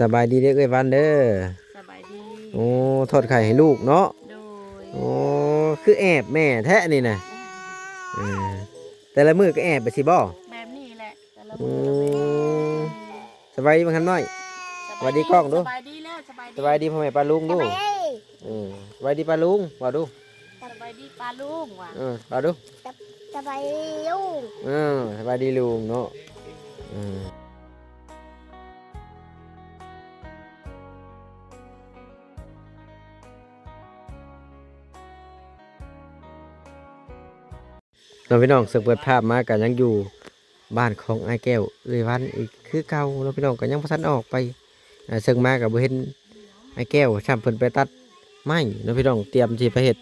ສະບາຍດີເດີເອື້ອຍວັນເດີ. ສະບາຍດີ. ໂອ້ ທອດໄຂ່ໃຫ້ລູກເນາະ. ໂດຍ. ໂອ້ ຄືແອບແມ່ແທ້ນີ້ນະ. ເອີ ແຕ່ລະມື້ກໍແອບໄປຊີ້ບໍ? ແບບນີ້ແຫຼະ ແຕ່ລະມື້. ໂອ້ ສະບາຍດີບັກຄຳນ້ອຍ. ສະບາຍດີກ້ອງດູ. ສະບາຍດີແລ້ວ. ສະບາຍດີ. ສະບາຍດີພໍ່ແມ່ປ້າລຸງດູ. ສະບາຍດີ. ເອີ ສະບາຍດີປ້າລຸງ ເວົ້າດູ. ສະບາຍດີປ້າລຸງວ່າ. ເອີ ເວົ້າດູ. ສະ ສະບາຍດີລຸງ. ເອີ ສະບາຍດີລຸງເນາະ. ເອີ ເນາະພີ່ນ້ອງ ເຊິ່ງເປີດພາບມາກໍຍັງຢູ່ ບ້ານຂອງອ້າຍແກ້ວເອື້ອຍວັນອີກຄືເກົ່າເນາະພີ່ນ້ອງ. ກໍຍັງບໍ່ທັນອອກໄປ ເຊິ່ງມາກໍບໍ່ເຫັນອ້າຍແກ້ວຊ້ຳ ເພິ່ນໄປຕັດໄມ້ເນາະພີ່ນ້ອງ ຕຽມຊິໄປເຮັດ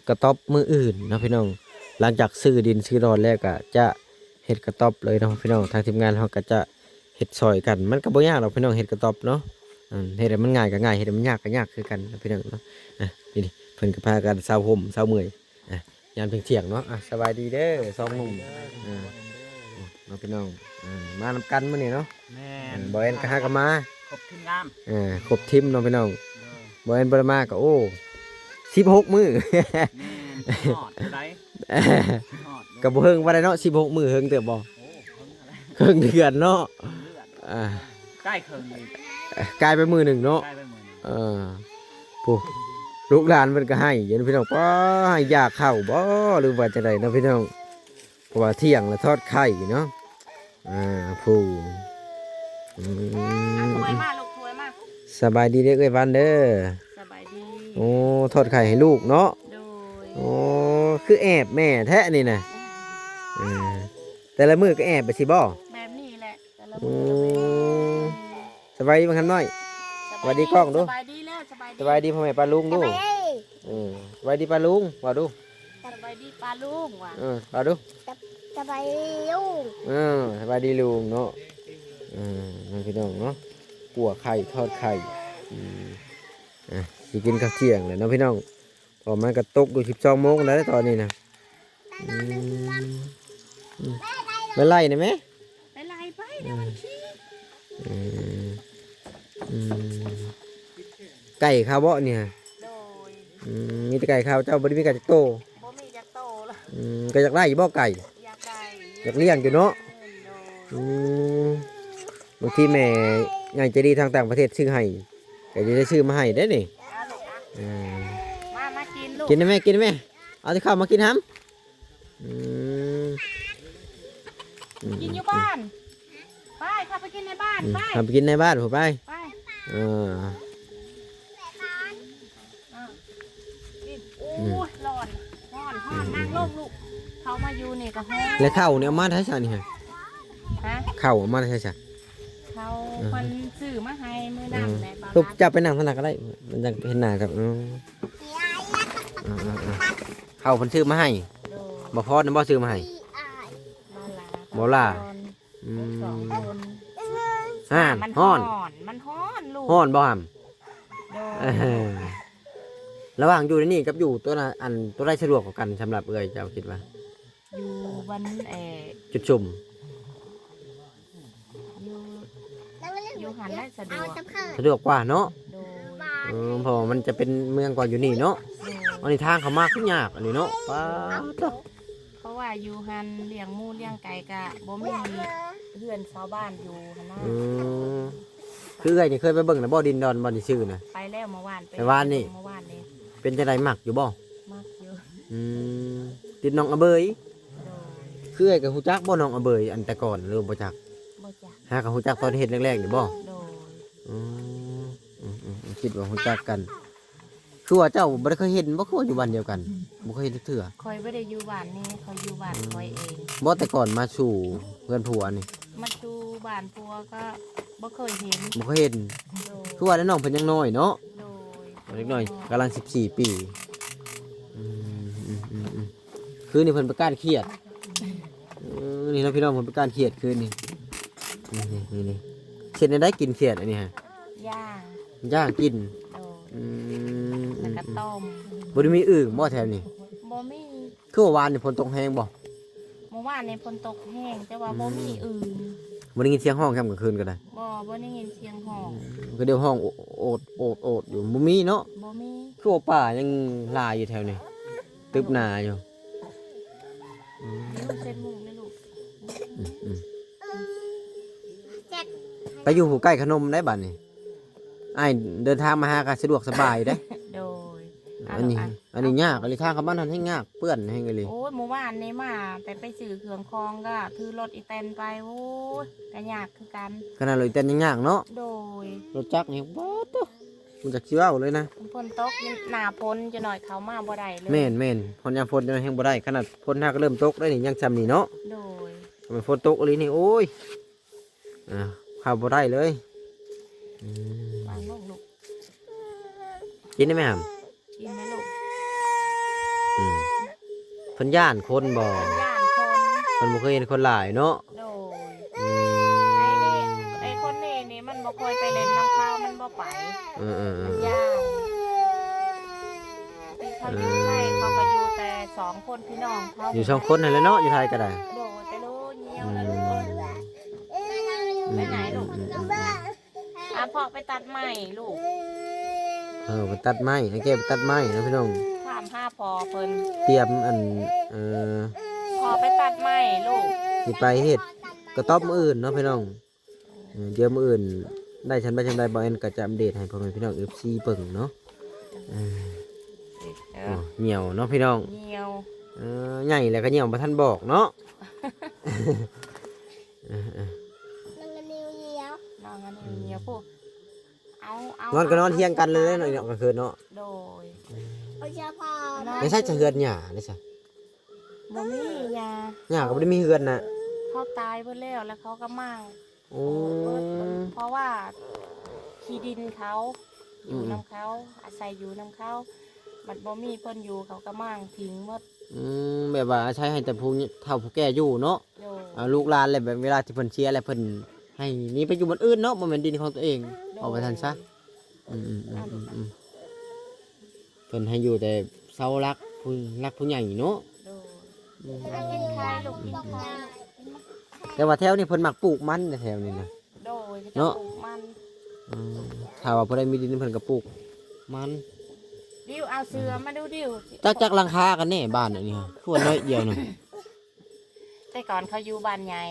ກະຕ໊ອບມື້ອື່ນເນາະພີ່ນ້ອງ. ຫຼັງຈາກຊື້ດິນຊື້ດອນແລ້ວກໍຈະເຮັດກະຕ໊ອບເລີຍເນາະພີ່ນ້ອງ. ທາງທີມງານເຮົາກໍຈະເຮັດຊ່ອຍກັນ ມັນກໍບໍ່ຍາກດອກພີ່ນ້ອງ ເຮັດກະຕ໊ອບເນາະ. ເຮັດໃຫ້ມັນງ່າຍກໍງ່າຍ ເຮັດໃຫ້ມັນຍາກກໍຍາກຄືກັນເນາະພີ່ນ້ອງເນາະ. ນີ້ໆ ເພິ່ນກໍພາກັນເຊົາຫົ່ມເຊົາເມື່ອຍ ອ່ະ ຍາມທ່ຽງໆເນາະ. ອ່ະ ສະບາຍດີເດີສອງໜຸ່ມ. ເອີ ເນາະພີ່ນ້ອງ ເອີ ມານຳກັນມື້ນີ້ເນາະ. ແມ່ນ ເອີ ບໍ່ແມ່ນກໍຫາກໍມາ ຄົບທີມງານ. ເອີ ຄົບທີມເນາະພີ່ນ້ອງ. ເອີ ບໍ່ແມ່ນບໍ່ໄດ້ມາກໍ ໂອ້ ສິບຫົກມື້. ແມ່ນ ຮອດເທົ່າໃດ ຮອດ ກໍບໍ່ເຮິງປານໃດເນາະ ສິບຫົກມື້ ເຮິງເຕີບບໍ່? ໂອ້ ເຄິ່ງເດືອນເນາະ. ເດືອນ ອ່າ ໃກ້ເຄິ່ງອີກ ກາຍໄປມື້ໜຶ່ງເນາະ. ກາຍໄປມື້ໜຶ່ງ. ເອີ ຜູ້ ລູກຫຼານເພິ່ນກໍໄຫ້ຢູ່ພີ່ນ້ອງ. ປ້າ ຢາກເຂົ້າບໍ່ ຫຼືວ່າຈັ່ງໃດເນາະພີ່ນ້ອງ ເພາະວ່າທ່ຽງລະທອດໄຂ່ເນາະ. ອ່າ ຜູ້ ອືມ ອ່ະ ຖ້ວຍມາລູກ ຖ້ວຍມາ. ສະບາຍດີເດີເອື້ອຍວັນເດີ. ສະບາຍດີ. ໂອ້ ທອດໄຂ່ໃຫ້ລູກເນາະ. ໂດຍ. ໂອ້ ຄືແອບແມ່ແທ້ນີ້ນະ. ເອີ ແຕ່ລະມື້ກໍແອບໄປຊີ້ບໍ? ແບບນີ້ແຫຼະ ແຕ່ລະມື້. ໂອ້ ສະບາຍດີບັກຄຳນ້ອຍ. ສະບາຍດີກ້ອງດູ. ສະບາຍດີແລ້ວ. ສະບາຍດີ. ສະບາຍດີພໍ່ແມ່ປ້າລຸງດູ. ສະບາຍດີ. ເອີ ສະບາຍດີປ້າລຸງດູ. ເອີ ສະບາຍດີປ້າລຸງວ່າ. ເອີ ເວົ້າດູ. ສະ ສະບາຍດີລຸງ. ເອີ ສະບາຍດີລຸງເນາະ. ເອີ ເນາະພີ່ນ້ອງເນາະ ຂົ້ວໄຂ່ ທອດໄຂ່. ອືມ ອ່ະ ຊິກິນເຂົ້າທ່ຽງແລ້ວເນາະພີ່ນ້ອງ. ເພາະມັນກໍຕົກຢູ່ສິບສອງໂມງແລ້ວຕອນນີ້ນະ. ອືມ ອືມ ໄປໄລ່ໄດ້ແມະ ໄປໄລ່ໄປ ອືມ ດຽວມັນຂີ້. ອືມ ອືມ ໄກ່ເຂົາບໍນີ້? ໂດຍ. ອືມ ມີແຕ່ໄກ່ເຂົາ ເຈົ້າບໍ່ໄດ້ມີໄກ່ຈັກໂຕ? ບໍ່ມີຈັກໂຕລະ. ອືມ ກໍຢາກໄດ້ຢູ່ບໍ່ໄກ່? ຢາກໄດ້ ຢາກລ້ຽງຢູ່ເນາະ. ອືມ ໂດຍ. ອືມ ບາງທີແມ່ໃຫຍ່ໃຈດີທາງຕ່າງປະເທດຊື້ໃຫ້ ກໍຈະໄດ້ຊື້ມາໃຫ້ເດ້ນີ້. ເອົາລູກ ອ່ະ ເອີ ມາ ມາກິນລູກ ກິນໄດ້ແມ່ ກິນໄດ້ແມ່. ເອົາແຕ່ເຂົ້າມາກິນຫຳ. ອືມ ອືມ ກິນຢູ່ບ້ານ. ໄປ ເຂົ້າໄປກິນໃນບ້ານ. ອືມ ໄປ ເຂົ້າໄປກິນໃນບ້ານພຸ້ນໄປ. ໄປ ເອີ ອ່າ ກິນ. ໂອ້ຍ ອືມ ຮ້ອນ ຮ້ອນ ຮ້ອນ. ອືມ ນັ່ງລົງລູກ ເຂົ້າມາຢູ່ນີ້ກໍຮ້ອນ. ແລ້ວເຂົ້ານີ້ເອົາມາແຕ່ໃສຊະນີ້? ຮະ ເຂົ້າເອົາມາແຕ່ໃສຊະ? ເຂົ້າ ອືມ ເພິ່ນຊື້ມາໃຫ້ມື້ນັ້ນແຫຼະ. ອືມ ເຈົ້າໄປນັ່ງທາງນັ້ນກໍໄດ້ ມັນຈັ່ງເຫັນໜ້າກັນ. ອືມ ເຂົ້າເພິ່ນຊື້ມາໃຫ້. ໂດຍ. ບໍ່ພອນນະບໍ່ຊື້ມາໃຫ້? ບໍ່ຫຼ້າ ບໍ່ຫຼ້າ. ອືມ ສອງຄົນ. ອ່າ ມັນຮ້ອນ ຮ້ອນ ມັນຮ້ອນລູກ. ຮ້ອນບໍ່ຫຳ? ໂດຍ. ເອີ ລະຫວ່າງຢູ່ໃນນີ້ກັບຢູ່ຕົວນັ້ນ ອັນ ຕົວໃດສະດວກກວ່າກັນ ສຳລັບເອື້ອຍເຈົ້າຄິດວ່າ? ຢູ່ວັນ ເອີ ຈຸດຊຸມ ຢູ່ ຢູ່ຫັ້ນແຫຼະສະດວກ ສະດວກກວ່າເນາະ. ໂດຍ. ເອີ ເພາະວ່າມັນຈະເປັນເມືອງກວ່າຢູ່ນີ້ເນາະ. ໂດຍ. ອັນນີ້ທາງເຂົ້າມາຄືຍາກອັນນີ້ເນາະ. ປາດໂທ້ ເພາະວ່າຢູ່ຫັ້ນລ້ຽງໝູລ້ຽງໄກ່ກະບໍ່ມີເຮືອນຊາວບ້ານຢູ່ຫັ້ນນະ. ອືມ ຄືເອື້ອຍນີ້ເຄີຍໄປເບິ່ງແລ້ວບໍ່ ດິນດອນບ່ອນທີ່ຊື້ນະ? ໄປແລ້ວເມື່ອວານ ໄປ ໄປວານນີ້ ເມື່ອວານນີ້. ເປັນຈັ່ງໃດ ມັກຢູ່ບໍ່? ມັກຢູ່. ອືມ ຕິດໜອງອະເບີຍ. ໂດຍ. ຄືເອື້ອຍກໍຮູ້ຈັກບໍ່ໜອງອະເບີຍ ອັນແຕ່ກ່ອນ ຫຼືບໍ່ຈັກ? ບໍ່ຈັກ. ຫາກໍຮູ້ຈັກຕອນເຮັດແລກໆນີ້ບໍ່? ໂດຍ. ອືມ ອືມໆ ຄິດວ່າຮູ້ຈັກກັນ. ຄືວ່າເຈົ້າບໍ່ໄດ້ເຄີຍເຫັນບໍ່? ຄືວ່າຢູ່ບ້ານດຽວກັນ ບໍ່ເຄີຍເຫັນຈັກເທື່ອ? ຂ້ອຍບໍ່ໄດ້ຢູ່ບ້ານນີ້ ຂ້ອຍຢູ່ບ້ານຂ້ອຍເອງ. ບໍ່ ແຕ່ກ່ອນມາສູ່ເຮືອນຜົວນີ້? ມາສູ່ບ້ານຜົວກໍບໍ່ເຄີຍເຫັນ. ບໍ່ເຄີຍເຫັນ. ໂດຍ. ຄືວ່ານ້ອງເພິ່ນຍັງນ້ອຍເນາະ? ໂດຍ. ເດັກນ້ອຍກຳລັງສິບສີ່ປີ. ອືມ ອືມໆ ຄືນີ້ເພິ່ນໄປກ້ານຂຽດ. ເອີ ນີ້ເນາະພີ່ນ້ອງ ເພິ່ນໄປກ້ານຂຽດຄືນີ້. ນີ້ໆໆ ເຮັດແນວໃດກິນຂຽດອັນນີ້ຮະ? ຍ່າງ ຍ່າງກິນ. ໂດຍ. ອືມ ແລ້ວກໍຕົ້ມ. ບໍ່ໄດ້ມີອຶ່ງບໍ່ແຖວນີ້? ບໍ່ມີ. ຄືວ່າວານນີ້ຝົນຕົກແຮງບໍ່? ເມື່ອວານນີ້ຝົນຕົກແຮງ ແຕ່ວ່າ ອືມ ບໍ່ມີອຶ່ງ. ບໍ່ໄດ້ຍິນສຽງຮ້ອງຍາມກາງຄືນກໍໄດ້? ບໍ່ ບໍ່ໄດ້ຍິນສຽງຮ້ອງ. ອືມ ກໍດຽວຮ້ອງໂອດ ໂອດ ໂອດ ໂອດຢູ່ ບໍ່ມີເນາະ? ບໍ່ມີ. ຄືວ່າປ່າຍັງຫຼາຍຢູ່ແຖວນີ້ ຕຶບໜາຢູ່. ອືມ ຢູ່ເຊັດມຸງເດ້ລູກ. ອືມ ອືມ ໄປຢູ່ໃກ້ຂະໜົມໄດ້ບາດນີ້. ອ້າຍເດີນທາງມາຫາກໍສະດວກສະບາຍເດ້. ໂດຍ. ອັນນີ້ ອັນນີ້ຍາກອີ່ຫຼີ ທາງເຂົ້າມານັ້ນແຮ່ງຍາກ ເປື້ອນແຮ່ງອີ່ຫຼີ. ໂອ້ຍ ມື້ວານນີ້ມາແຕ່ໄປຊື້ເຄື່ອງຂອງ ກໍຖືລົດອີ່ແຕນໄປ ໂອ້ຍ ກໍຍາກຄືກັນ. ຂະໜາດລົດອີ່ແຕນຍັງຍາກເນາະ. ໂດຍ. ລົດຈັກນີ້ ປາດໂທ້ ມັນຈັກຊິເວົ້າເລີຍນະ. ຝົນຕົກ ໜ້າຝົນ ຈັກໜ້ອຍເຂົ້າມາບໍ່ໄດ້ເລີຍ. ແມ່ນໆ ຮອດຍາມຝົນແຮ່ງບໍ່ໄດ້. ຂະໜາດຝົນຫາກໍເລີ່ມຕົກໄດ້ນີ້ ຍັງຊ່ຳນີ້ເນາະ. ໂດຍ. ຄັນຝົນຕົກອີ່ຫຼີນີ້ ໂອ້ຍ ອ່າ ເຂົ້າບໍ່ໄດ້ເລີຍ. ອືມ ວາງລົງລູກ. ກິນໄດ້ໄໝຫຳ? ກິນໄດ້ລູກ. ອືມ ເພິ່ນຢ້ານຄົນບໍ່? ເພິ່ນຢ້ານຄົນ ເພິ່ນບໍ່ເຄີຍເຫັນຄົນຫຼາຍເນາະ. ໂດຍ. ອືມ ໄອ້ນີ້ ໄອ້ຄົນນີ້ນີ້ມັນບໍ່ຄ່ອຍໄປຫຼິ້ນນຳເຂົາ ມັນບໍ່ໄປ. ເອີໆໆ ມັນຢ້ານ. ທີ່ເຂົາຢູ່ໄທ ເອີ ເຂົາກໍຢູ່ແຕ່ສອງຄົນພີ່ນ້ອງເຂົາ ຢູ່ສອງຄົນຫັ້ນແຫຼະເນາະ ຢູ່ໄທກໍໄດ້. ໂດຍ. ແຕ່ໂລຍຽວ ອືມ ແລ້ວລູກເອີຍ ອືມ ໄປໄຫນລູກ? ອືມໆໆ ອາ ພໍ່ໄປຕັດໄມ້ລູກ. ເອີ ໄປຕັດໄມ້ ໃຫ້ແກໄປຕັດໄມ້ເນາະພີ່ນ້ອງ. ຖາມຫາພໍ່ເພິ່ນ ຕຽມອັນ ເອີ ພໍ່ໄປຕັດໄມ້ລູກ. ຊິໄປເຮັດກະຕອບມື້ອື່ນເນາະພີ່ນ້ອງ. ເອີ ດຽວມື້ອື່ນໄດ້ຊ່ຳໃດຊ່ຳໃດ ບ່າວແອນກໍຈະອັບເດດໃຫ້ພໍ່ແມ່ພີ່ນ້ອງ ເອັຟຊີ ເບິ່ງເນາະ. ເອີ ໂອ້ ຍ່ຽວເນາະພີ່ນ້ອງ. ຍ່ຽວ. ເອີ ໃຫຍ່ແລ້ວກໍຍ່ຽວ ບໍ່ທັນບອກເນາະ. ເອີໆ ນ້ອງອັນນີ້ຍ່ຽວ ນ້ອງອັນນີ້ຍ່ຽວ. ອືມ ຜູ້ ເອົາ ເອົາ ນອນກໍນອນຮຽງກັນເລີຍເນາະ ກາງຄືນເນາະ. ໂດຍ. ອືມ ໃນໃສຈະເຮືອນຫຍ້າ ໃນໃສ? ບໍ່ມີຫຍ້າ ຫຍ້າກໍບໍ່ໄດ້ມີເຮືອນນະ. ເຂົາຕາຍເບິດແລ້ວ ແລ້ວເຂົາກໍມ້າງ. ໂອ້ ເອີ ເພາະວ່າທີ່ດິນເຂົາ ອືມ ຢູ່ນຳເຂົາ ອາໄສຢູ່ນຳເຂົາ ບັດບໍ່ມີເພິ່ນຢູ່ ເຂົາກໍມ້າງຖິ້ມໝົດ. ອືມ ແບບວ່າອາໄສໃຫ້ແຕ່ຜູ້ເຖົ້າຜູ້ແກ່ຢູ່ເນາະ. ໂດຍ. ເອົາລູກຫຼານແລ້ວ ແບບເວລາທີ່ເພິ່ນເສຍແລ້ວ ເພິ່ນໃຫ້ໜີໄປຢູ່ບ່ອນອື່ນເນາະ ບໍ່ແມ່ນດິນຂອງຕົວເອງ. ໂດຍ. ເວົ້າໄປຊັ້ນຊະ. ອືມໆໆໆ ເພິ່ນໃຫ້ຢູ່ແຕ່ເສົາຫຼັກ ຜູ້ຫຼັກຜູ້ໃຫຍ່ເນາະ. ໂດຍ. ອືມ ກິນໄຂ່ລູກ ກິນໄຂ່. ແຕ່ວ່າແຖວນີ້ເພິ່ນມັກປູກມັນແຖວນີ້ນະ. ໂດຍ. ເນາະ ເຂົາເຈົ້າປູກມັນ. ອືມ ຖ້າວ່າຜູ້ໃດມີດິນເພິ່ນກໍປູກມັນ. ດິວ ເອົາເສືອມາດູດິວ. ຈັກ ຈັກຫຼັງຄາກັນແນ່ບ້ານອັນນີ້ ຄືວ່ານ້ອຍດຽວໜຶ່ງ. ແຕ່ກ່ອນເຂົາຢູ່ບ້ານໃຫຍ່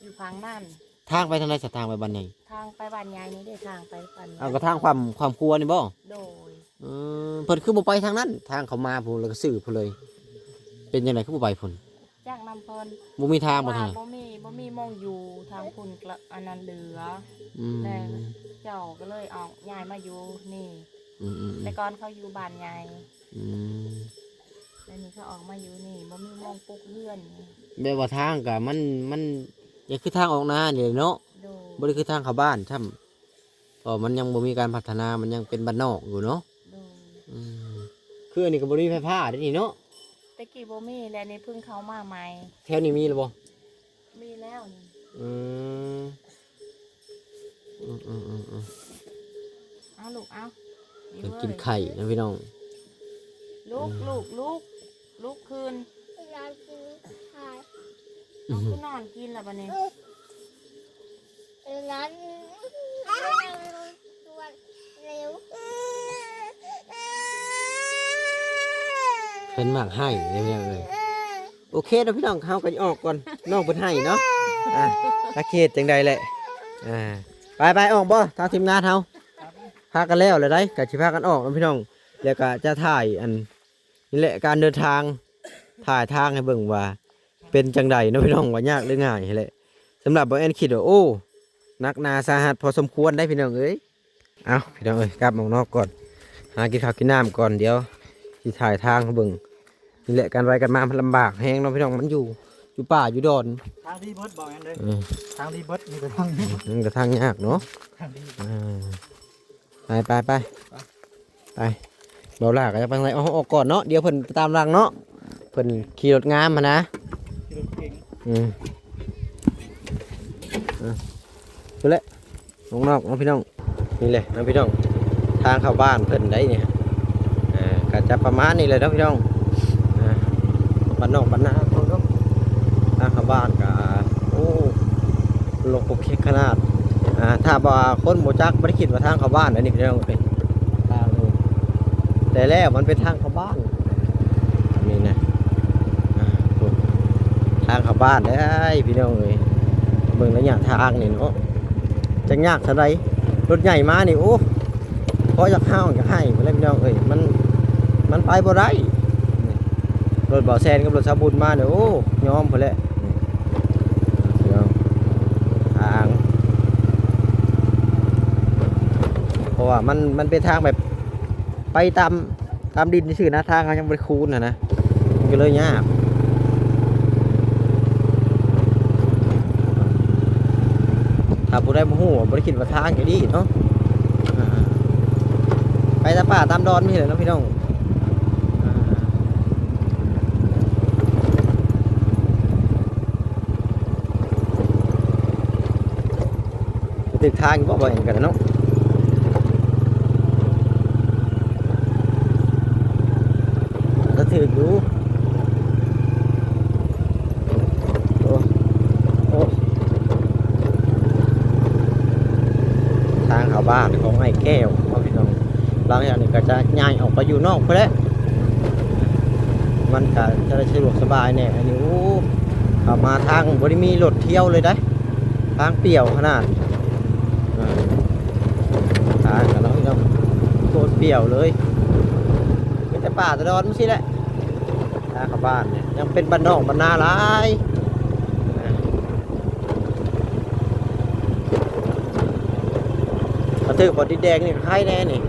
ຢູ່ຝັ່ງນັ້ນ. ທາງໄປທາງໃດສະ? ທາງໄປບ້ານໃຫຍ່? ທາງໄປບ້ານໃຫຍ່ນີ້ເດ້ ທາງໄປບ້ານໃຫຍ່. ເອົາ ກໍທາງຂ້າມ ຂ້າມຂົວນີ້ບໍ່? ໂດຍ. ເອີ ເພິ່ນຄືບໍ່ໄປທາງນັ້ນ ທາງເຂົ້າມາພຸ້ນ ແລ້ວກໍຊື່ພຸ້ນເລີຍ. ເປັນຈັ່ງໃດຄືບໍ່ໄປພຸ້ນ? ຈັກນຳເພິ່ນ. ບໍ່ມີທາງບໍ່ທາງ? ບໍ່ມີ ບໍ່ມີໝ່ອງຢູ່ທາງພຸ້ນ ອັນນັ້ນເຫຼືອ. ອືມ ແລ້ວເຂົາເຈົ້າກໍເລີຍອອກ ຍ້າຍມາຢູ່ນີ້. ອືມໆໆ ແຕ່ກ່ອນເຂົາຢູ່ບ້ານໃຫຍ່. ອືມ ແລ້ວນີ້ເຂົາອອກມາຢູ່ນີ້ ບໍ່ມີໝ່ອງປຸກເຮືອນ. ແບບວ່າທາງກະມັນ ມັນ ຢ່າຄືທາງອອກນານີ້ເນາະ. ໂດຍ. ບໍ່ໄດ້ຄືທາງເຂົ້າບ້ານຊ້ຳ ເພາະມັນຍັງບໍ່ມີການພັດທະນາ ມັນຍັງເປັນບ້ານນອກຢູ່ເນາະ. ໂດຍ. ອືມ ຄືອັນນີ້ກໍບໍ່ໄດ້ມີໄຟຟ້າເດ້ນີ້ເນາະ. ແຕ່ກີ້ບໍ່ມີ ແລ້ວນີ້ເພິ່ງເຂົ້າມາໃໝ່. ແຖວນີ້ມີແລ້ວບໍ່? ມີແລ້ວນີ້. ອືມ ອືມໆໆໆ ເອົາລູກ ເອົາ ເພິ່ນກິນໄຂ່ນະພີ່ນ້ອງ. ລຸກ ອືມ ລຸກ ລຸກ ລຸກຂຶ້ນ. ອືມ ເອົາຄືນອນກິນລະບາດນີ້. ເພິ່ນມັກໄຫ້ເດ້ພີ່ນ້ອງເອີຍ. ໂອເຄເນາະພີ່ນ້ອງ ເຮົາກໍອອກກ່ອນ ນ້ອງເພິ່ນໄຫ້ເນາະ. ອ່າ ຈັກເຮັດຈັ່ງໃດແຫຼະ. ອ່າ ໄປໆ ອອກບໍ່ ທາງທີມງານເຮົາ ພາກັນແລ້ວແລ້ວໃດ໋ ກໍຊິພາກັນອອກເນາະພີ່ນ້ອງ. ແລ້ວກໍຈະຖ່າຍອັນ ນີ້ແຫຼະ ການເດີນທາງ ຖ່າຍທາງໃຫ້ເບິ່ງວ່າເປັນຈັ່ງໃດເນາະພີ່ນ້ອງ ວ່າຍາກຫຼືງ່າຍຫັ້ນແຫຼະ. ສຳລັບບ່າວແອນຄິດວ່າ ໂອ້ ໜັກໜາສາຫັດພໍສົມຄວນໄດ໋ພີ່ນ້ອງເອີຍ. ເອົ້າ ພີ່ນ້ອງເອີຍ ກັບໝ່ອງນອກກ່ອນ ຫາກິນເຂົ້າກິນນ້ຳກ່ອນ ດຽວຊິຖ່າຍທາງໃຫ້ເບິ່ງ. ນີ້ແຫຼະ ການໄປກັນມາມັນລຳບາກແຮງເນາະພີ່ນ້ອງ ມັນຢູ່ ຢູ່ປ່າຢູ່ດອນ. ທາງດີເບິດບໍ່ແມ່ນເດີ ເອີ ທາງດີເບິດ ມີແຕ່ທາງ ມັນກໍທາງຍາກເນາະ ທາງດີ. ອ່າ ໄປ ໄປ ໄປ ໄປ ເບົາຫຼ້າກໍຈະໄປທາງໃດ? ເອົາ ເຮົາອອກກ່ອນເນາະ ດຽວເພິ່ນໄປຕາມຫຼັງເນາະ ເພິ່ນຂີ່ລົດງາມຫັ້ນນະ ຂີ່ລົດເກັ່ງ. ອືມ ອ່ະ ພຸ້ນແຫຼະ ໝ່ອງນອກເນາະພີ່ນ້ອງ. ນີ້ແຫຼະເນາະພີ່ນ້ອງ ທາງເຂົ້າບ້ານເພິ່ນໄດ໋ນີ້. ເອີ ກໍຈະປະມານນີ້ແຫຼະເນາະພີ່ນ້ອງ. ເອີ ບ້ານນອກບ້ານນາເພິ່ນເນາະ ທາງເຂົ້າບ້ານກໍ ໂອ້ ລົງໂອເຄຂະໜາດ. ອ່າ ຖ້າວ່າຄົນບໍ່ຈັກ ບໍ່ໄດ້ຄິດວ່າທາງເຂົ້າບ້ານ ອັນນີ້ພີ່ນ້ອງເອີຍ ທາງນີ້ ແຕ່ແລ້ວມັນເປັນທາງເຂົ້າບ້ານ ອັນນີ້ນະ. ອ່າ ທາງເຂົ້າບ້ານເດ້ພີ່ນ້ອງເອີຍ. ເບິ່ງໄລຍະທາງນີ້ເນາະ ຈັກຍາກສ່ຳໃດ. ລົດໃຫຍ່ມານີ້ ໂອ້ ພໍຢາກຮ້ອງຢາກໄຫ້ພຸ້ນແຫຼະພີ່ນ້ອງເອີຍ ມັນ ມັນໄປບໍ່ໄດ້. ລົດບ່າວແຊນກັບລົດສາວບຸນມານີ້ ໂອ້ ຍອມພຸ້ນແຫຼະ. ນີ້ພີ່ນ້ອງ ທາງ ເພາະວ່າມັນ ມັນເປັນທາງແບບໄປຕາມ ຕາມດິນຊື່ໆນະ ທາງເຂົາຍັງບໍ່ໄດ້ຄູນຫັ້ນນະ ມັນກໍເລີຍຍາກ. ຖ້າຜູ້ໃດບໍ່ຮູ້ ບໍ່ໄດ້ຄິດວ່າທາງຈະດີເນາະ ອ່າ ໄປຕາມປ່າຕາມດອນນີ້ແຫຼະເນາະພີ່ນ້ອງ ອ່າ. ຖືກທາງຢູ່ບໍ່ ບໍ່ເຫັນກັນເນາະ ກໍຖືກຢູ່. ໂອ້ ໂອ້ ທາງເຂົ້າບ້ານຂອງອ້າຍແກ້ວເນາະພີ່ນ້ອງ. ຫຼັງຈາກນີ້ກໍຈະຍ້າຍອອກໄປຢູ່ນອກພຸ້ນແຫຼະ ມັນກໍຈະໄດ້ສະດວກສະບາຍແດ່. ອັນນີ້ ໂອ້ ເຂົ້າມາທາງບໍ່ໄດ້ມີລົດທ່ຽວເລີຍໄດ໋ ທາງປ່ຽວຂະໜາດ ອ່າ ທາງກໍເນາະ ໂຄດປ່ຽວເລີຍ ມີແຕ່ປ່າແຕ່ດອນຊີ້ແຫຼະ. ທາງເຂົ້າບ້ານນີ້ຍັງເປັນບ້ານນອກບ້ານນາຫຼາຍ ອ່າ ມາຖືກບ່ອນດິນແດງນີ້ກໍໄຄແດ່ນີ້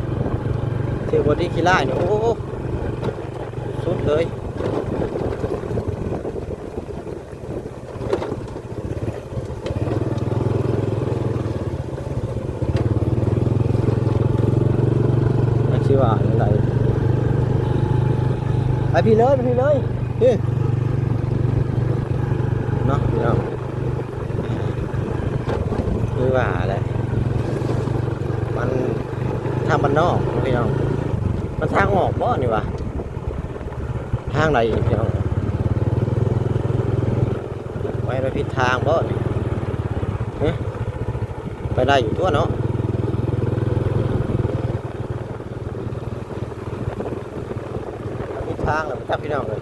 ຖືກບ່ອນດິນຂີ້ລ້າຍນີ້ ໂອ້ ສຸດເລີຍ. ຈັກຊິວ່າຈັ່ງໃດ ໄປພີ້ເລີຍ ໄປພີ້ເລີຍ ພີ້ ເນາະພີ່ນ້ອງ. ຄືວ່າແຫຼະ ມັນທາງບ້ານນອກເນາະພີ່ນ້ອງ ມັນທາງອອກບໍ່ນີ້ຫວາ? ທາງໃດອີກພີ່ນ້ອງ? ໄປ ໄປຜິດທາງບໍ່ນີ້? ຮະ ໄປໄດ້ຢູ່ຕົວະເນາະ. ຜິດທາງແລ້ວຈັກພີ່ນ້ອງເອີຍ.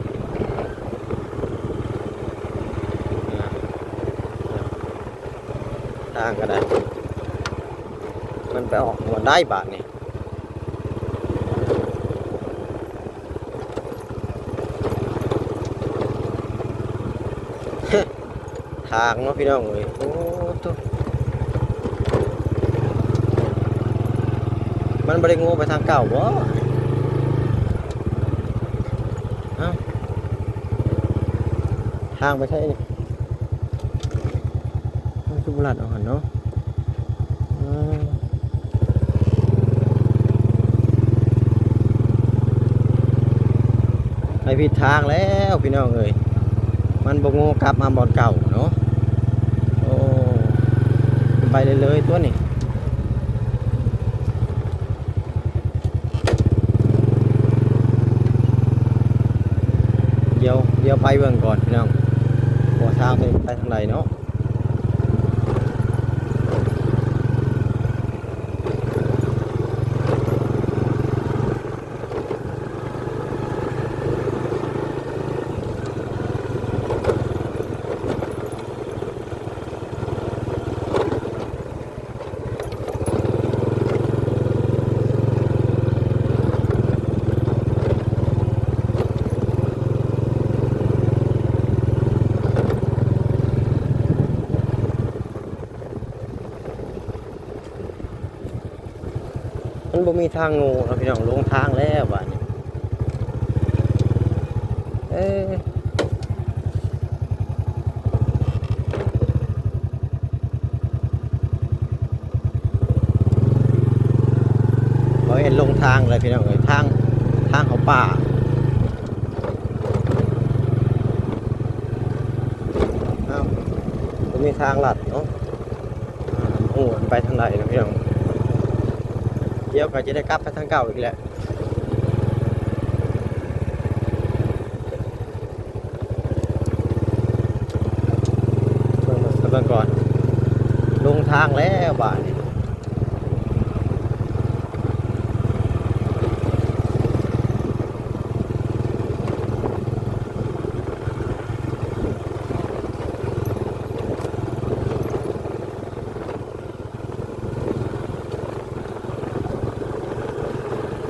ທາງກໍໄດ້ ມັນໄປອອກບ່ອນໃດບາດນີ້? ທາງເນາະພີ່ນ້ອງເອີຍ ໂອ້ໂຕ ມັນບໍ່ໄດ້ໂງ່ໄປທາງເກົ່າບໍ່? ເອົ້າ ທາງໄປໃສນີ້? ມັນຄືບໍ່ລັດເອົາຫັ້ນເນາະ ເອີ ໄປຜິດທາງແລ້ວພີ່ນ້ອງເອີຍ ມັນບໍ່ໂງ່ກັບມາບ່ອນເກົ່າເນາະ. ໂອ້ ໄປເລີຍໆຕົວະນີ້. ດຽວ ດຽວໄປເບິ່ງກ່ອນພີ່ນ້ອງ ວ່າທາງເປັນໄປທາງໃດເນາະ. ມັນບໍ່ມີທາງໂງ່ເນາະພີ່ນ້ອງ ຫຼົງທາງແລ້ວບາດນີ້ ເອີ. ບໍ່ເຫັນຫຼົງທາງເລີຍພີ່ນ້ອງເອີຍ ທາງ ທາງເຂົ້າປ່າ. ເອົ້າ ບໍ່ມີທາງລັດເນາະ ອ່າ ບໍ່ຮູ້ວ່າໄປທາງໃດເນາະພີ່ນ້ອງ ດຽວກໍຈະໄດ້ກັບໄປທາງເກົ່າອີກແຫຼະ. ເບິ່ງ ເບິ່ງກ່ອນ ແລ້ວບາດນີ້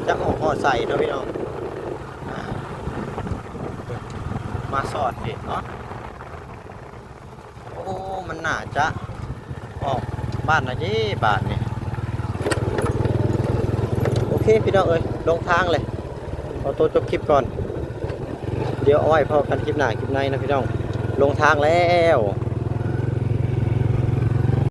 ຈັກອອກຮອດໃສເນາະພີ່ນ້ອງ ມາສອດເດເນາະ. ໂອ້ ມັນໜ້າຈະອອກບ້ານໃດເດບາດນີ້. ໂອເຄພີ່ນ້ອງເອີຍ ລົງທາງເລີຍ ຂໍຕົວຈົບຄລິບກ່ອນ ດຽວເອົາໄວ້ພໍ້ກັນຄລິບໜ້າຄລິບໃນນະພີ່ນ້ອງ. ລົງທາງແລ້ວ